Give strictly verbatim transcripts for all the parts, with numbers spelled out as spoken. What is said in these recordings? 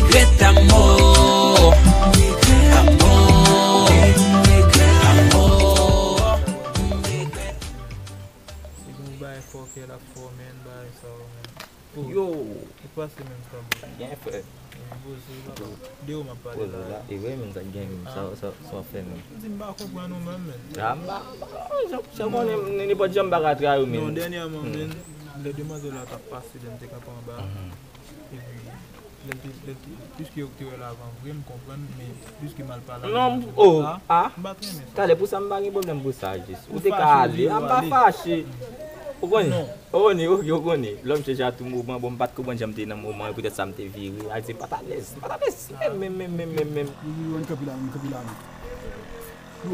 Regrèt amò, amò, amò. Se yon bagay fòkè l ap fè w, men, bagay sa yo, men. Oh, Yo, ou pase menm sa, bro. Gen frè. Poze, papa. De ou m ap pale la. E vre, men sa gen, sa sa sa w fè menm. M di m pa konprann ou menm, men. Ah, m pa, m pa, jan jan konnen, nenpòt jan m pa ka trayi w, Non, men. Dènyèman, men, lè demwazèl la t ap pase, lè m te kanpe anba, epi lè l te, lè l te, piske yo te wè l avan vre, m konprann, men piske m al pale avè Non, l, oh, ah, ah. M pa t renmen sa. Talè, pou sa m pa gen pwoblèm pou sa, jis. Ou Ou te ka fache, ale, ou ah, m pa ale. Fache. Ou konnen? Non. Ou konnen, ok, ou konnen. Lòm chèche a tou moman, bon, m pa t konprann jan m te nan moman, poutèt sa m te vire. A di, m pa t alèz, m pa t alèz. Menm, menm, menm, menm, menm, menm. Wi, wi, wi, ann kanpe la, ann kanpe la, men. Yo,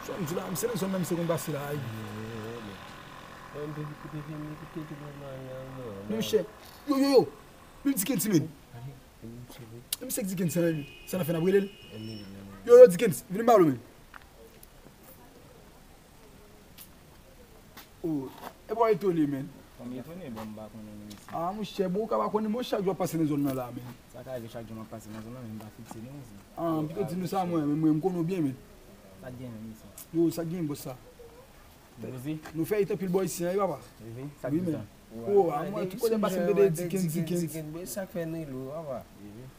sa m di la, m se nan zòn nan, m se konn pase la, ayi. Non, monchè, yo, yo, yo, men di Kenty, men. Misye k di Kenty, sa nan fè n ap rele l. Yo, yo, di Kenty, vin m ba w, men. Oh, e pa w etone, men. Kòm etone, bon, m pa konnen nou isi. Ah, monchè, bon, ou ka pa konnen, mwen, chak jou ap pase nan zòn nan la, men. Sa ka rive chak jou m ap pase nan zòn nan, men m pa fikse nou isi. Ah, pito di nou sa, mwen, men mwen, m konnen w byen, men. Sa k gen menm isi? Yo, sa k gen, bòs sa? Poze. Nou fè it anpil bò isi, an, e papa? Ehe, sa k Wi, di men. sa? Oh, a mwen, tout kote m pase, m tande di Kenty, di Kenty. Sa k fè nou lo, papa?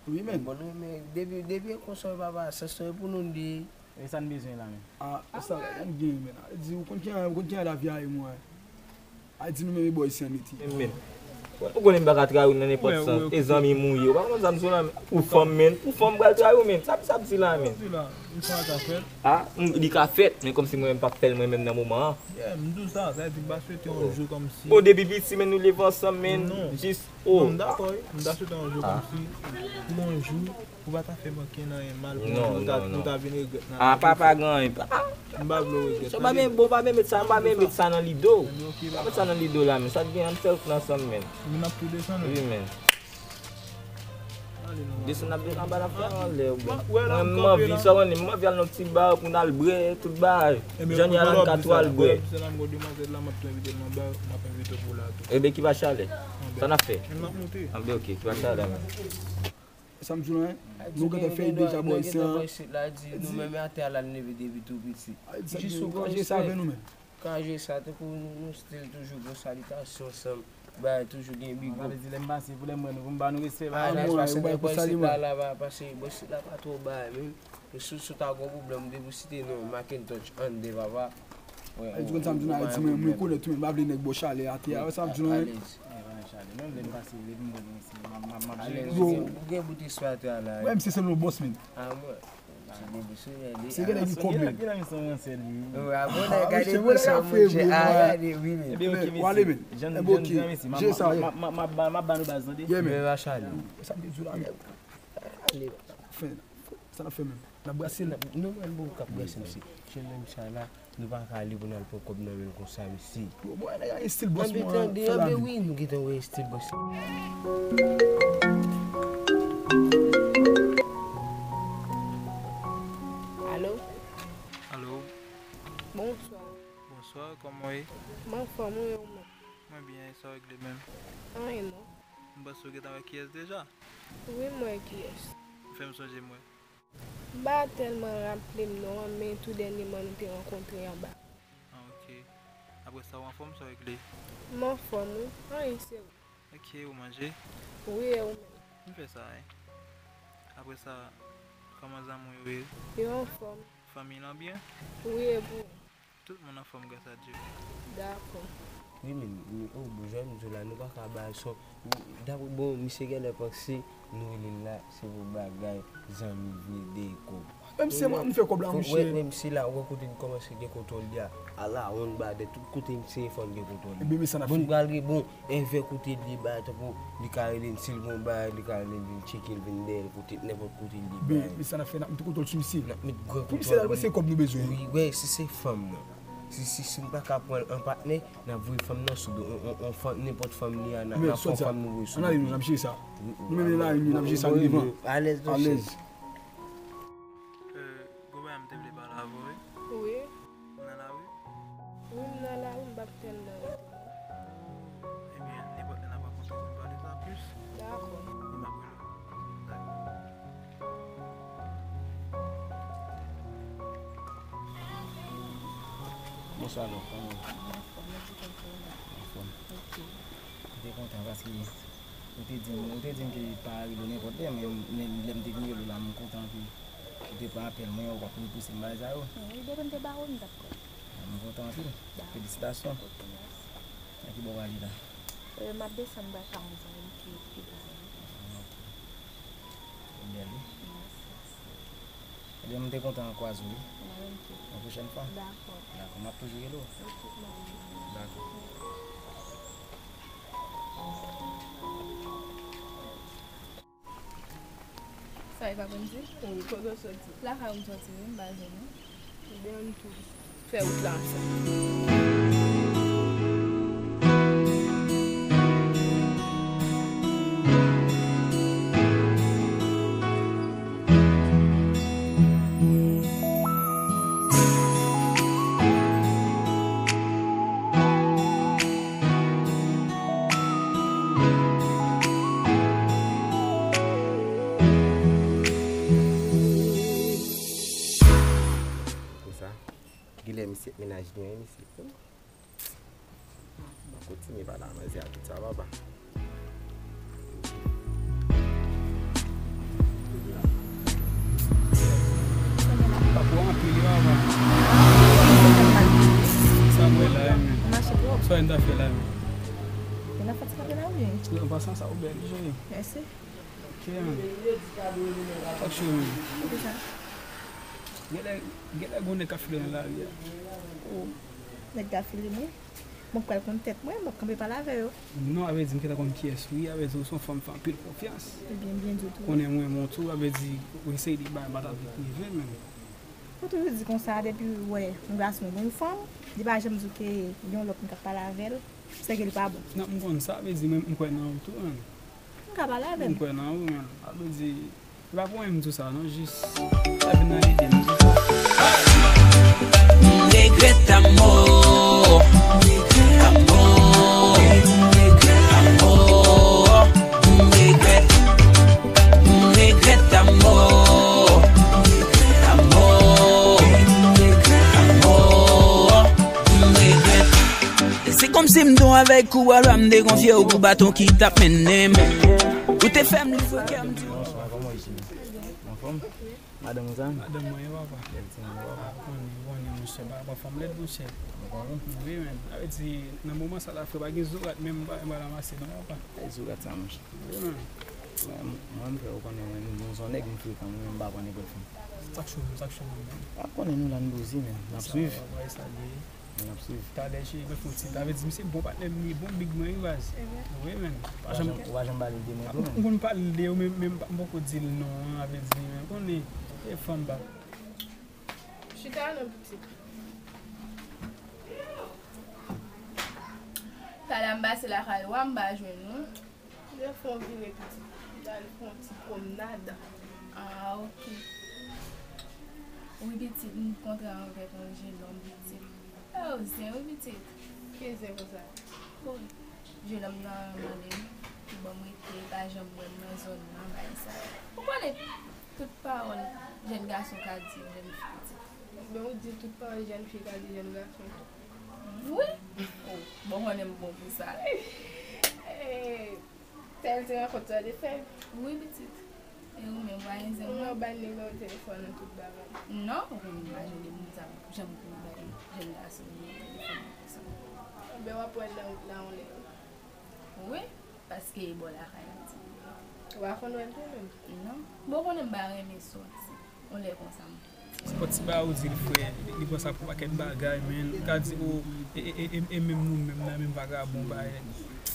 Wi, men. Bon, nou, men, depi, depi e konsa, papa, sa se pou nou de. E sa n bezwen la, men. Ah, sa, sa n gen, men. A di, ou konn ki an, ou konn ki an lavi a ye, mwen. A di nou menm e bò isi an neti. Men, ou konnen m pa ka trayi w nan nenpòt sans. E zanmi m ou ye. Ou pa konn sa m sou la, men. Ou fanm, men. Ou fanm pral trayi w, men. Sa, sa m di la, men. Di la, m sa ka fèt. Ah, m- li ka fèt, men kòmsi mwen menm p ap fè l mwen menm nan moman an. Yeah, m di w sa, sa vle di m pa swete yon jou kòmsi. Bon, depi piti, men nou leve ansanm, men. Non. Jis, Non, oh. m dakò, wi. M ta swete yon jou kòmsi pou yon jou ou pa ta fè m ankenn anyen mal pou yon Non, jou ou ta, non, nou non. Ta vin regrèt nan Ah, lavi. Papa gen anyen. Ah, M pa vle w regrèt. so pa men, bon, pa men met sa, pa men met sa nan lido. Ok, Pa met sa nan lido la, men. Sa t gen an fè l ansanm, men. Vin ap tou desann. Wi, men. Ale, non. Desann ap anba la fè anlè. Wè la, Mwen, m m kanpe anvi, la. Sa w konnen, m anvi al nan ti ba pou n al bwè, tout bagay. Ebyen, Jan y al an ka tou al bwè. Se la m gade demwazèl la, m ap tou envite l nan ba, m ap envite w pou la tou. Ebyen, ki pa chale. Sa n ap fè. Men m ap monte. Anben, ok, ki pa chale, men. Sa m di w la, hein? Nou gentan fè deja bò isi an. La di, nou menm atè a la n leve depi tou piti. Jis ou ka jwe sa avè nou, men. Ka jwe sa, tankou nou, nou still toujou gon salitasyon ansanm. Bagay toujou gen big up. Pale di lè m pase pou lè m wè nou, pou m ba nou respè, Ah, bagay. Mwen, ou bay pou Bòs sali, la, mwen. La pa pase, bòs la pa twò bay, men. Sou, sou ta gon pwoblèm, depi w site non, Macintosh, Ande, papa. Ay, di konn sa m di nou, ay, di mwen, mwen konèt tou, men m pa vle nèg bò chalè atè a, sa m di nou, hein? Alèz. Mwen pa nan chale. Menm lè m pase, lè m wè nou isi, m ap, m ap, m ap Alèz. jere. Ou gen bout espwa atè a la. Mwen, m se sèl nou bòs, men. Ah, mwen. Se depi sou nèg li. Se gen nèg ki kòb, men. Gen nan misyon ransèl, wi. Ah, bon, Ah, gade monchè, pou sa, mwen frè, monchè. mwen, Ah, mwen. gade, wi, men. Ebyen, ok, Men, mesye. Wale, men. Jan, Ebyen, jan, ok. jan, mesye. M ap, Je sa, m wi. ap, m ap, m ap, m ap, m ap ba nou baz, tande? Yeah, men. Men, va chale. Sa m te di w la, men. Fè, sa n ap fè menm. N ap brase l. Nou menm, bon, k ap brase, mesye. Jan menm sa la. Nou pa ka ale pou n al pran kòb nan men l konsa, mesye. Yo, bon, nèg a gen stil bòs, Anben, mwen, tande, fè la anben, vi. Wi, nou gentan wè stil bòs. Alo? Alo, Bonswa. Bonswa, kòman w ye? M anfòm, wi, e ou menm? Mwen byen, e sa w regle menm? Anyen, non. M panse w gentan wè kiyès deja. Wi, m wè kiyès. Ou fè m sonje mwen. M pa tèlman raple m non an, men tou dènyèman nou te rankontre anba. Ah, ok. Apre sa, w anfòm, sa w regle? M anfòm, wi. Anyen serye. Ok, ou manje? Wi, e ou menm? M fè sa, wi. Apre sa, kòman zanmi w yo ye? Yo anfòm. Fanmi lan byen? Wi, e pou ou? Tout moun anfòm, gras a Dye. Dakò. Wi, men, men, oh, bon, jan m di w la, nou pa ka bay son. Dapre, bon, misye genlè panse nou rele l la, se pou bagay zanmi vle de kòb. Menm si mwen, m fè kòb la, monchè. Menm si la, ou wè kote n kòmanse gen kontwòl li a. Ala, on badè, tout kote n seye fò n gen kontwòl li. Ebyen, men sa n ap fè. Bon, n pral gen, bon, envè kote li ba, tankou, li ka rele n, si l gon bagay, li ka rele n vin tcheke l, vin dèyè l, kote, nenpòt kote li bay. Men sa n ap fè, n ap met kontwòl sou misye. N ap met gran kontwòl. Pou misye al, se kòb nou bezwen. Wi, wè, si se fanm nan. Si, si, si n pa ka pran l an patnè, n ap voye fanm nan sou do, on, on, on fanm, nenpòt fanm li a, n ap pran fanm nou voye sou do. Ann ale nou, n ap jere sa. Nou menm la, n ap jere sa, nou devan. Alèz, alèz. Euh, gon bagay m te vle pale avè w, wi. Wi. Ou nan lari? Wi, m nan lari, m p ap tèlman rete. Ebyen, nenpòt lè n ap rankontre pou n pale sa plis. Dakò. E m ap rele w. Dakò. Shalom, kòman w ye? Anfòm, mwen di kontan w la. Anfòm. Ok. M te kontan paske ou te di m, ou te di m ke pa rele w nenpòt lè, men, men lè m te vin rele w la, m kontan ke ou te pran apèl mwen, ou pa t repouse m bagay sa yo. Wi, depi m te ba w, m t ap pran. M kontan anpil. Felisitasyon. Ok, mèsi. Nan ki bò w prale la? Euh, m ap desann, m pral ka yon zanmi ki pi ba mwen. Ah, ok. Ou bèl, wi. Mèsi. Ebyen, m te kontan kwaze w, wi. Mwen menm tou. Yon pwochèn fwa. Dakò. Dakò, m ap toujou rele w. Ok, mèsi. Dakò. Sa e pa konn di? Wi, kote w soti? Lakay ou m soti, wi, m pa jwenn ou. Ebyen, ann tou fè wout la ansanm. Konsa, genlè misye ak mennaj li an, misye. Kontinye pale a manzè a tout sa, papa. Papa, w anpil, wi, papa. Sa m wè la, wi, men. Sa w ta fè la, men. An pasan, sa w bèl, cheri. Mèsi. Ok, man. Talk show, man. Poukisa? Genlè, genlè gon nèg k ap file nan lari a. Oh. Nèg k ap file mwen? Mwen pral konn tèt mwen, m ap kanpe pale avè yo. Non, a vle di m gentan konn kiyès ou ye, a vle di ou se yon fanm m fè anpil konfyans. Ebyen, byen di w tou. Konnen mwen, mwen tou, a vle di ou eseye de bagay m pa t ap vle rive, men. Ou toujou di konsa, depi w wè yon gason gen yon fanm, li pa janm di w ke gen yon lòt moun k ap pale avè l, sèke li pa bon. Non, m konn sa, a vle di mwen, m kwè nan ou tou, man. M ka pale avè l. M kwè nan ou, man. A vle di, e pa pou anyen m di w sa, non, jis, sa vin nan lide m di w sa. M regrèt amò, amò, amò, m regrèt, m regrèt amò, amò, amò, m regrèt. Se kòmsi m t on avèg kou bal, m te konfye w pou baton ki t ap mennen m. Ou te fè m livre kè m di w. Bonswa, kòman w ye, cheri? Anfòm? Madanm ou sa? Madanm mwen, wi, papa. Bèl timoun, wi, papa. Ah, ou konnen, ou konnen, monchè, papa fanm lèd, monchè. Ou konnen? Wi, men. A vle di, nan moman sa la, frè, pa gen zorat menm, m pa, m pa ranmase, non, papa. Ay, zorat sa, monchè. Wi, men. Mwen, mwen, frè, ou konnen, mwen, nou, nou se nèg, m frekan, mwen, m pa pran nenpòt fanm. Sa k cho, sa k cho, mwen, men. A, konnen nou la, n poze, men. N ap swiv. Sa, papa, e sa l ye. N ap swiv. Talè, cheri, mwen fè yon ti, sa vle di misye bon patnè m, li bon big mwen, wi, baz. Wi, men. Ou pa janm, ou pa janm pale l de mwen tou, men. M konn pale l de ou, men, men m pa, m poko di l non an, a vle di, men konnen, e fanm pa. Chita non, pitit. Talè a m pase lakay ou a, m pa jwenn ou. M te fè yon vire pitit. M t al fè yon ti pwomnad. Ah, ok. Wi, pitit, m kontre avèk yon jenòm, pitit. Oh, zen, wi, pitit. Ki zen konsa? Bon, jenòm nan mande m pou ban m rete, pa janm wè m nan zòn nan, bagay sa. Ou konnen tout pawòl jèn gason ka di jèn fi, pitit. Ben, ou di tout pawòl jèn fi ka di jèn gason tou. Wi. Oh, bon, konnen m bon pou sa. Eh, tèl ti rankont sa w te fè? Wi, pitit. E ou menm, ou pa gen zen, non? Ou bay nimewo telefòn ou, tout bagay. Non, ou konnen m pa jan de moun sa, janm pou bay jèn gason nimewo telefòn mwen konsa. Anben, w ap wè l nan wout la yon lè. Wi, paske e bò lakay la ti. Ou pa konn wè l tou menm? Non. Bon, konnen m pa renmen sòti. Yon lè konsa m. Se yon ti bagay ou di l, frè, li, li pran sa pou pakèt bagay, men li ka di, o, e, e, e, e, e menm nou menm nan, menm vagabon, bagay.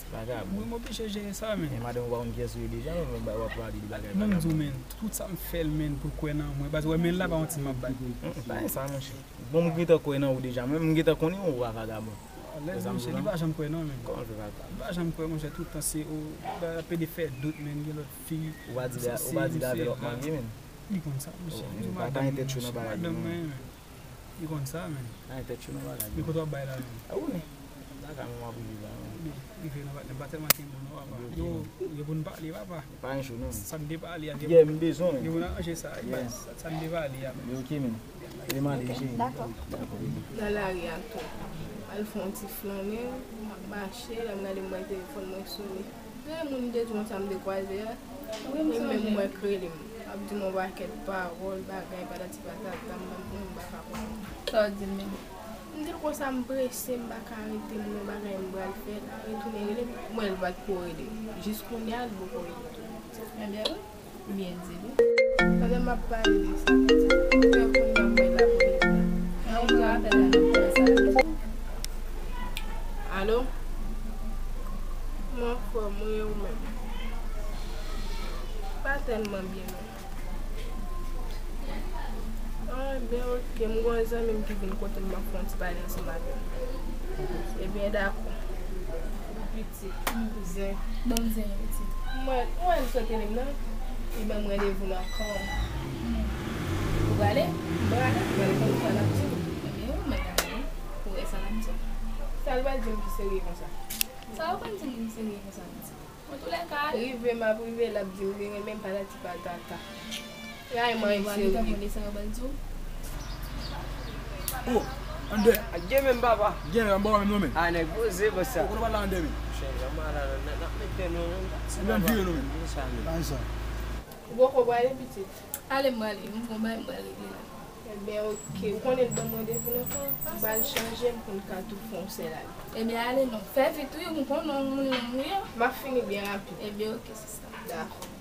Vagabon. Mwen, m oblije jere sa, men. Men madanm ou pa konn kiyès ou ye deja, men w ap pale de bagay vagabon. Mwen, m di w, men, tout sa m fè l, men, pou l kwè nan mwen. Paske, wè, men la pa yon ti m ap bay. Mm, mm, pa gen sa, monchè. Bon, m gentan kwè nan ou deja. Mwen, m gentan konnen ou pa vagabon. Alèz, monchè, li pa janm kwè non, men. Kòman l fè pa kwè? Li pa janm kwè, monchè, tout tan se ou, l ap pede fè dout, men, gen lòt fi. Ou pa di, ou pa di l avè lòt marye, men. Li konn sa, monchè. Oh, li pa gen tèt cho nan bagay, non. Madanm mwen, men. Li konn sa, men. Pa gen tèt cho nan bagay, non. Men kote w ap bay la, men? A, ou, men. Lakay mwen m ap rive la, men. Rive non, patnè, m pa tèlman kenbe w non, papa. Yo, yo pou n pale, papa. Pa gen cho non. Sa n te pale a, gen Yeah, m bezwen wi. Gen pou n aranje sa, Yeah. Sa n te pale a. Yo, ok, men. Li mande, Ok, cheri. Dakò. Nan lari a tou. M al fè yon ti flannen, m ap mache, lè m gade m wè telefòn mwen sone. Gen moun m te di konsa m te kwaze a. Wi, m Li menm sonje. Mwen k rele m. Ap di m yon pakèt pawòl, bagay, patati patata, m pa, m pa ka konprann. Sa w di l menm? M di l konsa m prese, m pa ka rete, m gen yon bagay m pral fè, retounen rele m. M wè l pa t ko rele m. Jis kounye a, l poko rele m tou. Ebyen, wi. Byen di wi. Pandan m ap pale de sa, pitit, m fè kounye a m wè l ap rele m la. Nan yon apèl la, nan pran sa. Alo? Mwen anfòm wi, e ou menm? Pa tèlman byen non. Ah, byen, ok. M gen yon zanmi m ki vin kote m, m ap fè yon ti pale ansanm avè l. Ebyen, dakò. Pitit, zen. Ban m zen, pitit. Mwen, mwen, l sot rele m nan. Li ban m randevou nan kan. Ou prale? M prale, m prale konn sa l ap di m. Ebyen, ou mèt ale. Ou wè sa l ap di w. Sa l pral di m ki serye konsa? Sa ou konn di m ki serye konsa, pitit? Antoulèka, rive m ap rive, l ap di m li renmen m patati patata. Ray mwen serye. Ou pa gentan konn de sa yo pral di w? Oh, André. A, gen menm, papa. Gen menm, bon, menm non, men. A, nèg poze konsa. Ou konn pale André, men. Chè, jan m ala nan, nan, nan mete nou, nan, nan, Ou vin vire nou, men. Gen sa, men. Ann sa. Ou poko prale, pitit? Ale, m prale. M gon bagay m pral regle la. Ebyen, ok. Ou konnen l ban m randevou nan kan? M pral chanje m pou n ka tou fè yon sèl ale. Ebyen, ale non. Fè vit, wi. M konnen w moun lanmou ye. M ap fini byen rapid. Ebyen, ok, sista. Dakò.